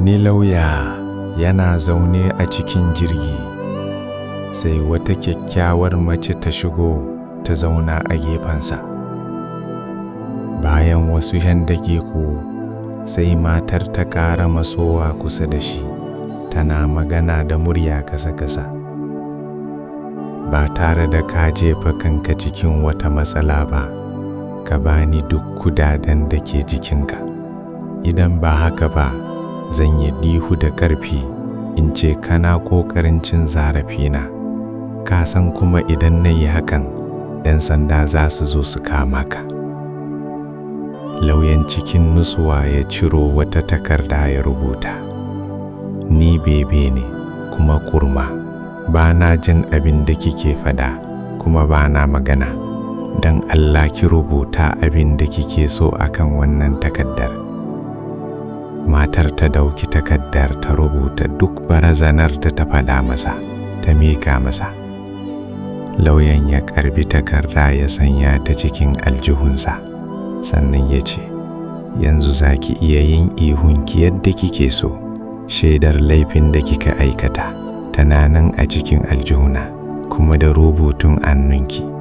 Wani lauya yana zaune a cikin jirgi, sai wata kyakkyawar mace ta shigo ta zauna a gefensa. Bayan wasu 'yan daƙiƙu, sai matar ta ƙara masowa kusa da shi, tana magana da murya kasa-kasa. "Ba tare da ka jefa kanka cikin wata matsala ba, ka bani duk kudaden da ke jikinka. Idan ba haka ba, zan yi ihu da ƙarfi in ce kana ƙoƙarin cin zarafina. Ka san kuma idan na yi hakan, 'yan sanda za su zo su kama ka." Lauyan cikin nutsuwa ya ciro wata takarda ya rubuta: "Ni bebe ne kuma kurma, ba na jin abin da kike fada kuma ba na magana. Don Allah ki rubuta abin da kike so akan wannan takardar." Matar ta dauki takardar, ta rubuta duk barazanar da ta fada masa, ta mika masa. Lauyan ya karbi takarda, ya sanya ta cikin aljihunsa, sannan ya ce, "Yanzu za ki iya yin ihunki yadda kike so. Shaidar laifin da kika aikata tana nan a cikin aljihuna, kuma da rubutun hannunki."